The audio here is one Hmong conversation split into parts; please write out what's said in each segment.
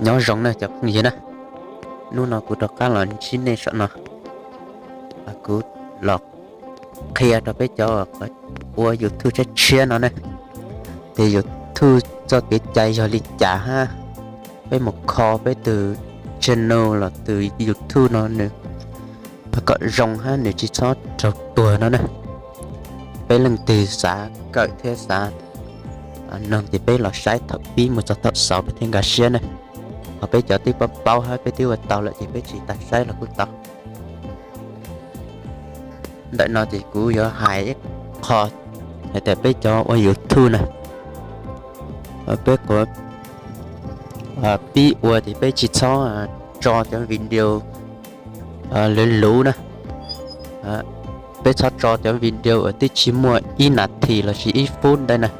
Nyob zoo na cov phooj ywg na, hnub no kuv rov qab los ntsib nej saum no, kuv los qhia rau peb cov ua YouTube tshiab tshiab no ne, ces YouTube txoj kev cai yog li cas hab, peb mus kho peb tus channel los tus YouTube no nws kom zoo hab nws tsis txhob raug tuag no na. Peb leej twg xav kawm thiab xav noog ces peb los saib thaum pib mus txog thaum xaus peb thiaj nkag siab na. Ho peb cov twb paub paub hab peb twb ua tau lawm ces peb tsis tas saib los kuj tau. Ntawm no ces kuv yuav hais ib qho hais tias peb cov ua YouTube na, peb qhuav pib ua ces peb tsis txhob tso cov video luv luv na. Peb txhob tso cov video uas twb tsis muaj ib nas this lossis ib fub ntawd na.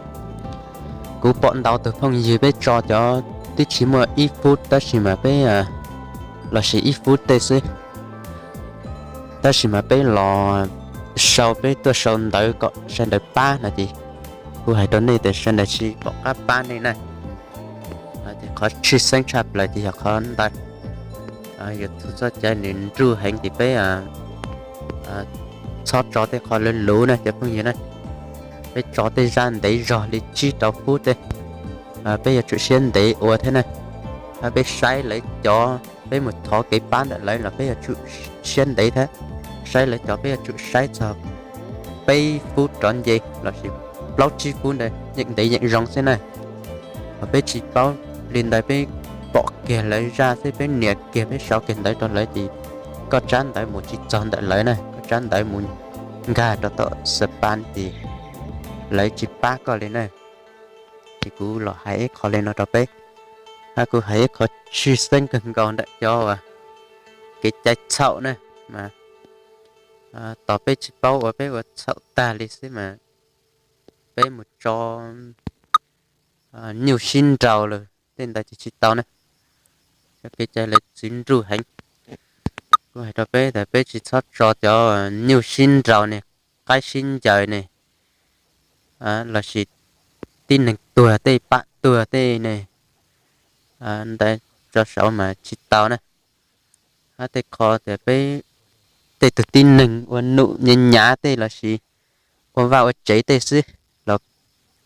Kuv pom ntau tus phooj ywg peb tso cov twb tsis muaj ib fub tab sis mas peb, lossis ib fub tej xwb, tab sis mas peb los sau, peb tuaj sau ntawv kom sai ntawv pab no ces kuv hais rau nej tias sai ntawv tsis pom qab pab nej na. Ces qhov tshwj xeeb tshaj plaws ces yog qhov ntawd. YouTube txoj cai nws nruj heev ces peb txhob tso tej qho luv luv na cov phooj ywg na. Peb tso tej zaj ntev zog li tsib rau fub tej, peb yuav tsum siab ntev ua thiab na. Peb saib lawv cov, peb mus thov kev pab ntawm lawv los peb yuav tsum siab ntev thiab. Saib lawv cov peb yuav tsum saib txog peb fub rov nce lossis plaub tsib fub ntawd yeej ntev yeej zoo xwb na. Ho peb tsis paub li ntawd, peb pom kiag lawv zaj xwb, peb nias kiag, peb sau kiag ntawv rau lawv ces koj tsab ntawv mus tsis txog ntawm lawv na, koj tsab ntawv mus nkag rau tom spam ces lawv tsis pab koj li na. Ces kuv los hais ib qho li no rau peb, hab kuv hais ib qho tshwj xeeb kawg nkaus ntawm cov kev cai txhaum na, mas tos peb tsis paub ua peb ua txhaum tag li xwb mas peb mus tso nyuj sib nraus lawm tej ntawd ces tsis tau na. Cov kev cai lawv txwv nruj heev. Kuv hais rau peb tas peb tsis txhob tso cov nyuj sib nraus ne, qaib sib ncaws ne, lossis tib neeg tuag tej pam tuag tej ne, ntawd tso saud mas tsis tau na. Hab tej qho tias peb tej tug tib neeg ua num nyav nyav tej lossis ua vaj ua tsev tej xwb los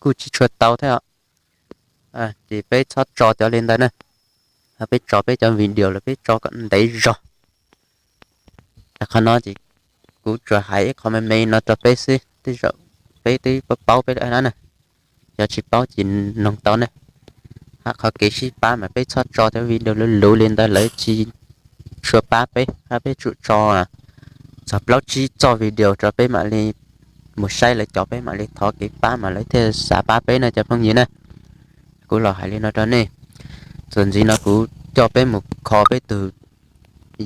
kuj tsis tshua tau thiab os. Ces peb txhob tso cov li ntawd na. Peb tso peb cov video los peb tso kom ntev zog. Qhov no ces kuv tsuas hais ib qho me me no rau peb xwb, tej zaum peb twb paub paub peb lawm na. Yog tsis paub ces noog tau ne. Hab qhov kev sib pab mas peb txhob tso cov video luv luv li ntawd, lawv tsis tshua pab peb, hab peb tsum tso txog plaub tsib txoj video rau peb mam li mus saib lawv cov, peb mam li thov kev pab mas lawv thiaj xav pab peb na cov phooj ywg na. Kuv los hais li no rau nej, txuas ntxiv no kuv coj peb mus kho peb tus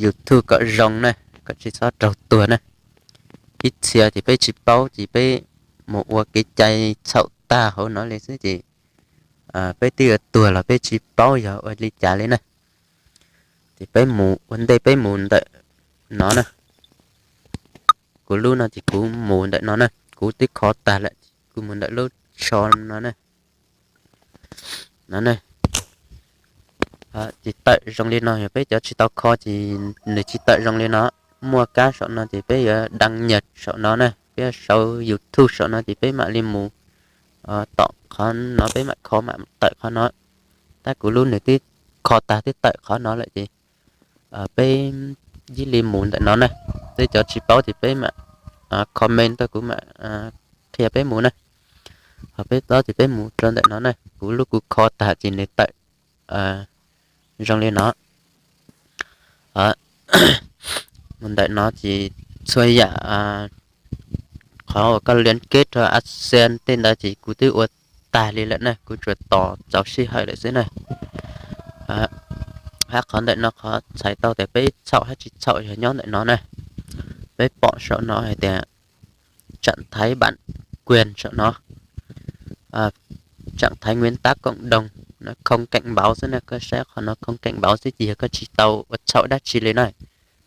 YouTube kom zoo na, kom tsis txhob raug tuag na. Ib txhia ces peb tsis paub ces peb mus ua kev cai txhaum tag hauv no li xwb ces peb twb yuav tuag los peb tsis paub yog ua li cas li na. Ces peb mus ua ntej peb mus ntawm no na. Kuv lub no ces kuv mus ntawm no na, kuv twb kho tag lawm, kuv mus ntawm lub tsho no na. No na, tsis tawm zoo li no, yog peb cov tsis tau kho ces nws tsis tawm zoo li no. Muaj kab saum no ces peb yuav đăng nhập saum no na, peb yuav sau YouTube saum no ces peb mam li mus tom qhov no, peb mam kho mam tawm qhov no. Tab kuv lub nws twb kho tag twb tawm qhov no lawm ces peb cia li mus ntawm no na. Tej cov tsis paub ces peb mam comment tuaj kuv mam qhia peb mus na. Ho peb paub ces peb mus rau ntawm no na, kuv lub kuv kho tag ces nws tawm zoo li no. Mus ntawm no ces txhua yam qhov uas koj liên kết rau AdSense tej ntawd ces kuv twb ua tag li lawm na, kuv tsuas tos txaus sij hawm lawm xwb na. Hab qhov ntawm no qhov txhais tau tias peb txhaum hab tsis txhaum yog nyob ntawm no na. Peb pom saum no hais tias trạng thái bản quyền saum no, trạng thái nguyên tắc cộng đồng, không cảnh báo xwb na, koj saib qhov no không cảnh báo xwb ces yog koj tsis tau ua txhaum dab tsi li na.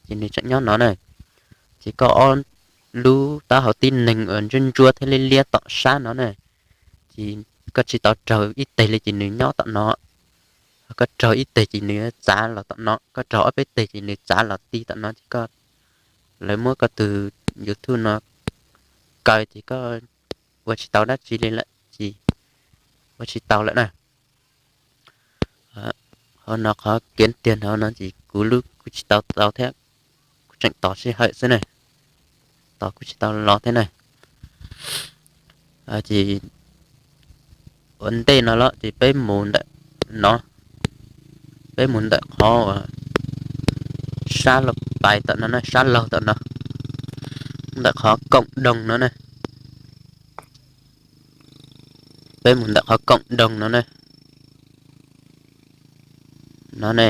Ces nws tseem nyob no na. Ces koj ob lub taub hau tib neeg uas ntsuab ntsuab thiab liab liab tom sab no na, ces koj tsis tau raug ib teg li ces nws nyob tom no. Koj raug ib teg ces nws txav los tom no, koj raug ob peb teg ces nws txav los ti tom no ces koj, lawv muab koj tus YouTube no kaw ces koj ua tsis tau dab tsi li lawm ces ua tsis tau lawm na. Qhov no qhov kev tiag no no ces kuv lub kuj tsis tau tau thiab, kuv tseem tos sij hawm xwb na, tos kuj tsis tau los thiab na. Ces ua ntej no los ces peb mus ntawm no, peb mus ntawm qhov uas sab laug pais tom no na, sab laug tom no, ntawm qhov koom doog no na. Peb mus ntawm qhov koom doog no na. No ne,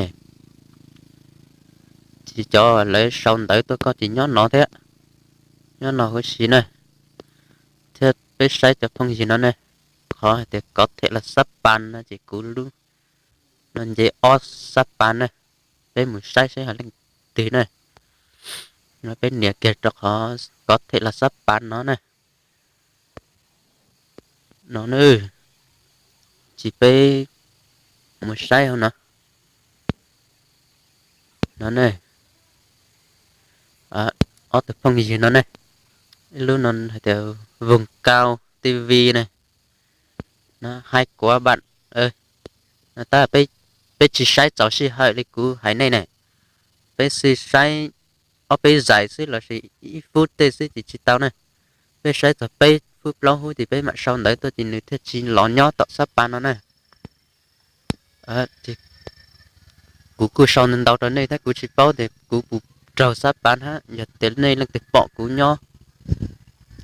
ces cov lawv sau ntawv tuaj koj ces nyob no thiab, nyob no huv si na. Thiab peb saib cov phooj ywg no ne, qhov hais tias kov them los xab pas no ces kuv lub no nce ob xab pas na. Peb mus saib saib hais leej twg na. Peb nias kiag rau qhov kov them los xab pas no na. No na, ces peb mus saib hauv no. No ne, ob tug phooj ywg no ne, ib lub no hais tias Voos Kau T V ne, no hais kuv bam, no tab peb tsis saib txaus sij hawm li kuv hais nej ne, peb xij saib ob peb zais xwb lossis ib fub tej xwb ces tsis tau na. Peb saib txog peb fub plaub fub ces peb mam sau ntawv tuaj ces nws thiaj tsis los nyob tom xab pas no na. Kuv kuj sau ntau rau nej thiab kuv tsis paub tias kuv puas raug xab pas hab. Yog tias nej leej twg pom kuv nyob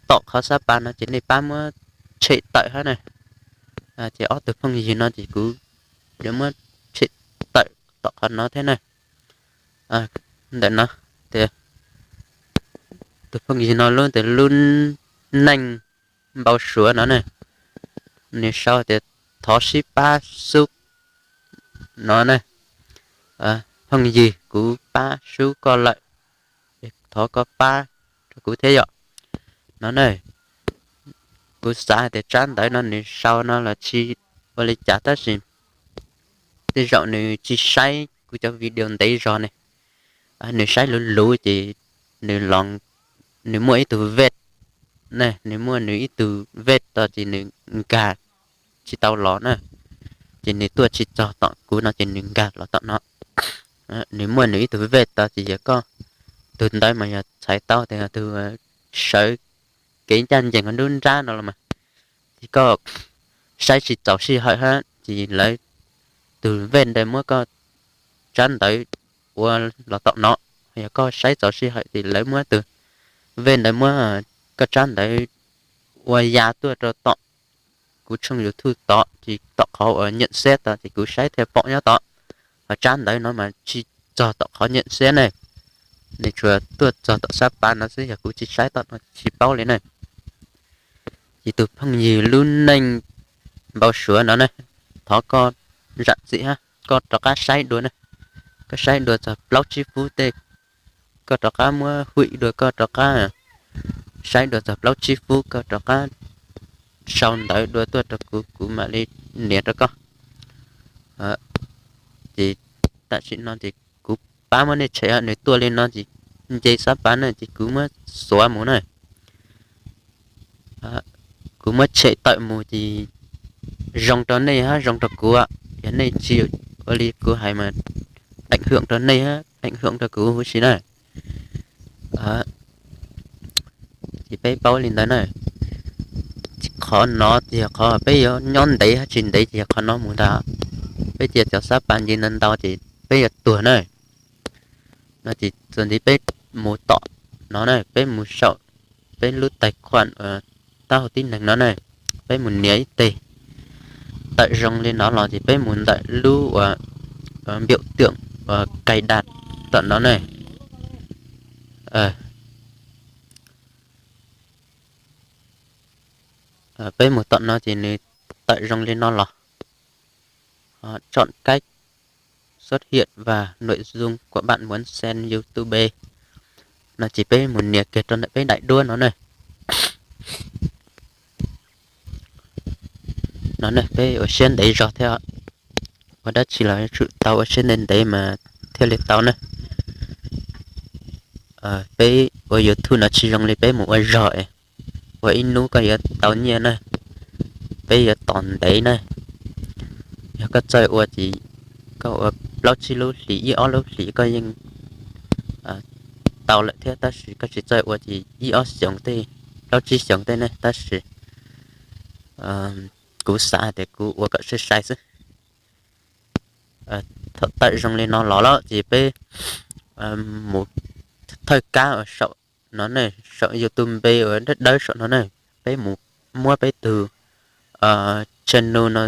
tom qhov xab pas no ces nej pab muab tshem tawm hab na. Ces ob tug phooj ywg no ces kuv yuav muab tshem tawm tom qhov no thiab na. Ntawm no tias tus phooj ywg no lub tias Lub Neej Npau Suav no ne, nws sau tias thov sib pab sub no ne, phooj ywg kuv pab sub koj lawm, thov koj pab rau kuv thiab yom. No ne, kuv xav hais tias tsab ntawv no nws sau no los tsis ua li cas tab sis tej zaum nws tsis saib kuv cov video ntev zog ne, nws saib luv luv ces nws los, nws muaj ib tug vej, nws muaj nws ib tug vej tod ces nws nkag tsis tau los na, ces nws tuaj tsis txog tom kuv no ces nws nkag los tom no. Nws muaj nws ib tug vej tod ces yog koj tus ntawv mas yog txhais tau tias yog tus sawv kev ncaj ncees hauv nruab nrab no los mas, ces koj saib tsis txaus sij hawm hab ces lawv tus vej ntawd muab koj tsab ntawv ua los tom no. Yog koj saib txaus sij hawm ces lawv muab tus vej ntawd muab koj tsab ntawv ua ya tuaj rau tom kuv tshooj YouTube tod ces tom qhov uas nyam xeb tod ces kuv saib thiaj pom nyob tod. Ho tsab ntawv no mas tsis txog tom qhov nyam xeb ne, nws tsuas tuaj txog tom xab pas no xwb, yog kuv tsis saib tom no tsis paub li ne. Ces tus phooj ywg Lub Neej Npau Suav no ne, thov koj zam txim hab, koj rov qab saib dua ne, koj saib dua txog plaub tsib fub tej, koj rov qab muab huim dua, koj rov qab saib dua txog plaub tsib fub koj rov qab sau ntawv dua tuaj rau kuv, kuv mam li nias rau koj. Ces tam sim no ces kuv pab muab nej tshem, nws tuaj li no ces nce xab pas na ces kuv muab xuav mus na. Kuv muab tshem tawm mus ces zoo rau nej hab zoo rau kuv, yog nej tsis ua li kuv hais mas ảnh hưởng rau nej hab ảnh hưởng rau kuv huv si na. Ces peb paub li ntawd na. Qhov no ces yog qhov peb yuav nyob ntev hab tsis ntev ces yog qhov no mus ntag. Peb cia cov xab pas nce ntau ntau ces peb yuav tuag na. No ces txuas ntxiv peb mus tom no na, peb mus saum peb lub tài khoản uas taub hau tib neeg no na, peb mus nias ib teg. Tawm zoo li no los ces peb mus ntawm lub uas npiaum tiam uas cài đặt tom no na. Peb mus tom no ces nws tawm zoo li no los, chọn cách xuất hiện và nội dung của bạn muốn xem YouTube. No ces peb mus nias kiag rau ntawm peb daim duab no na. No ne, peb ua siab ntev zog thiab. ua dab tsi los yuav tsum tau ua siab ntev ntev mas thiaj li tau na. Peb ua YouTube no tsis zoo li peb mus ua zog es ua ib hnub koj yuav tau nyiaj na, peb yuav tos ntev na. Yog koj txawj ua ces koj ua plaub tsib lub hlis, ib ob lub hlis koj yeej tau lawm thiab, tab sis koj tsis txawj ua ces ib ob xyoos tej, plaub tsib xyoos tej ne, tab sis kuv xav hais tias kuv ua kom sai sai xwb. Thaum tawm zoo li no los lawm ces peb mus thawj kab uas saum no ne, saum YouTube npe uas dawb dawb saum no ne, peb mus muab peb tug channel no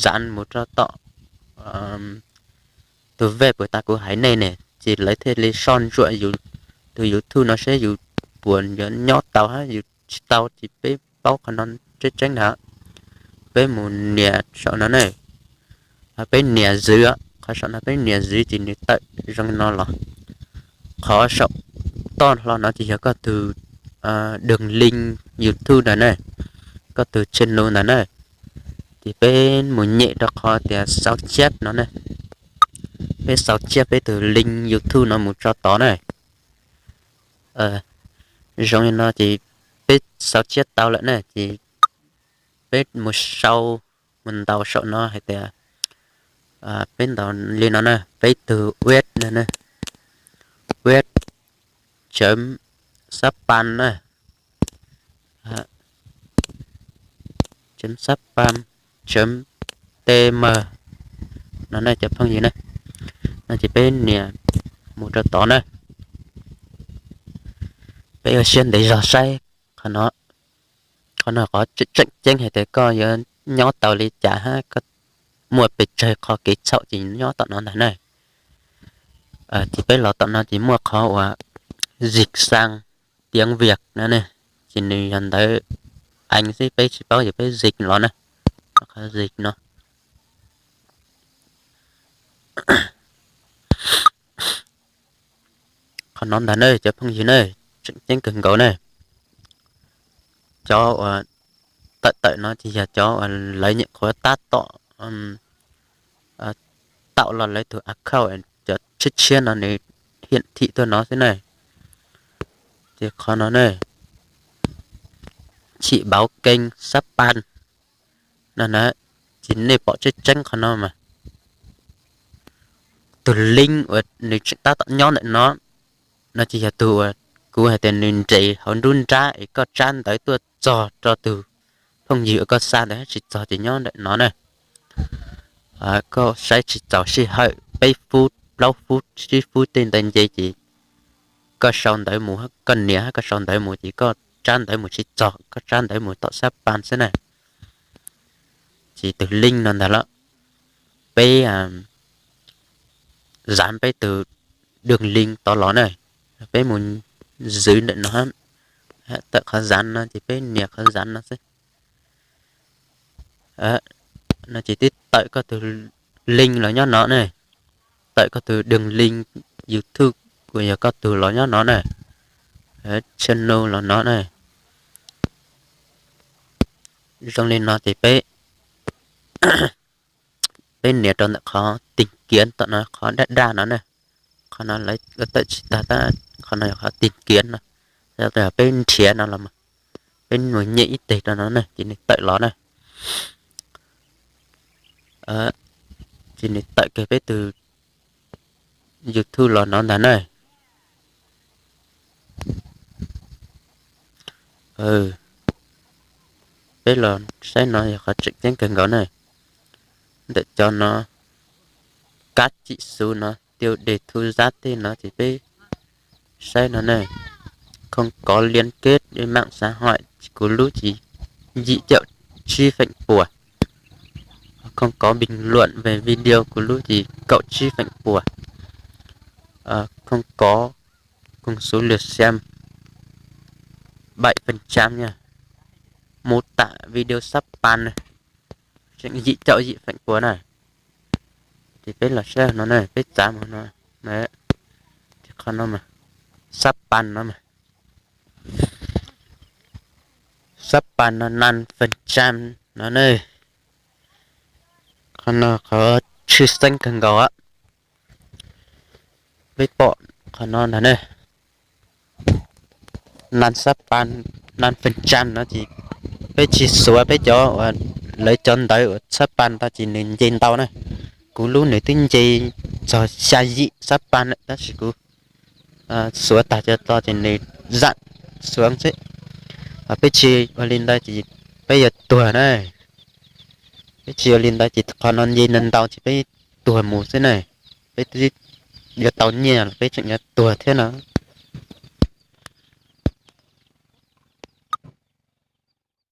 zav mus rau tom tus web puas tas kuv hais nej ne, ces lawv thiaj li soj ntsuam yus tus YouTube no seb yus puas yuav nyob tau hab yus tsis tau, ces peb paub qhov no tseeb tseeb ntag. Peb mus nias saum no ne, peb nias zwv, qhov saum no peb nias zwv ces nws tawm zoo no los. Qhov saum toj hlo no ces yog koj tus đường link YouTube ntawd na, koj tus channel ntawd na. Ces peb mus nyem rau qhov tias xaus tsiab no ne, peb xaus tsiab peb tus link YouTube no mus tso tod na. Zoo li no ces peb xaus tsiab tau lawm na ces peb mus sau, mus ntaus saum no hais tias, peb ntaus li no na, peb tug web no na, web chấm sắp pan na, chấm sắp pan chấm tm no na cov phooj ywg na. No ces peb nias mus rau tod na, peb ua siab ntev zog saib qhov no, qhov no qhov tseem ceeb hais tias koj yuav nyob tau li cas hab koj muaj pes tsawg qhov kev txhaum ces nyob tom no ntag na. Ces peb los tom no ces muaj qhov uas dịch sang tiếng Việt no ne, ces nws yog ntawv Anh xwb peb tsis paub ces peb dịch los na, qhov dịch no. Qhov no ntag na cov phooj ywg na, tseem ceeb kawg nkaus na. Cov uas tawm tawm no ces yog cov uas lawv nyuam qhuav tab tom tau los lawv tus account, cov tshiab tshiab no nws hiển thị tuaj no xwb na. Ces qhov no ne, chỉ báo kênh sắp pan no na, ces nej pom tseeb tseeb qhov no mas tus link uas nws tseem tab tom nyob ntawm no, no ces yog tus uas kuv hais tias nws nres hauv nruab nrab es koj tsab ntawv tuaj txog rau tus phooj ywg uas koj xa ntawd tsis txog ces nyob ntawm no na. Koj saib tsis txaus sij hawm peb fub plaub fub tsib fub tej ntawd nce ces koj sau ntawv mus, koj nias koj sau ntawv mus ces koj tsab ntawv mus tsis txog, koj tsab ntawv mus tom sab pan xwb na. Ces tus link no ntag los, peb zav peb tus đường link tod los na, peb mus zwv ntawm no, tawm qhov zav no ces peb nias qhov zav no xwb. No ces twb tawm koj tus link los nyob no ne, tawm koj tus đường link YouTube uas yog koj tus los nyob no na, channel los no na. Zoo li no ces peb, peb nias rau ntawm qhov tìm kiếm tom no qhov daj daj no na, qhov no lawv tawm tsis tag tab, qhov no yog qhov tìm kiếm no, peb nrhiav no los mas, peb mus nyem ib teg rau no na ces nws tawm los na. Ces nws tawm kiag peb tus YouTube los no ntag na. Peb los saib no yog qhov tseem ceeb kawg nkaus na. Ntawm cov no kab tsim xuv no, tiêu đề thu giá tej no ces peb saib no ne. Không có liên kết trên mạng xã hội, kuv lub ces yim caum tsib feem pua. Không có bình luận về video, kuv lub ces kaum tsib feem pua. Không có cùng số lượt xem, bảy phần trăm nha. Mô tả video sắp pan, tseem yim caum yim feem pua na. Ces peb los saib no na, peb txav mus no, qhov no mas, sắp pan no mas, sắp pan no năm phần trăm no na. Qhov no qhov tshwj xeeb kawg nkaus. Peb pom qhov no ntag ne, nan xab pas, nan feej tsa no ces peb tsis xuav peb cov uas lawv cov ntawv uas xab pas ntawd ces nws nce ntau na. Kuv lub nws twb nce txog xya yim xab pas lawm tab sis kuv xuav tag cov to ces nws zam xuav xwb. Peb tsis ua li ntawd ces peb yuav tuag na. Peb tsis ua li ntawd ces qhov no nce ntau ntau ces peb tuag mus xwb na. Peb twb yuav tau nyiaj los peb tseem yuav tuag thiab no.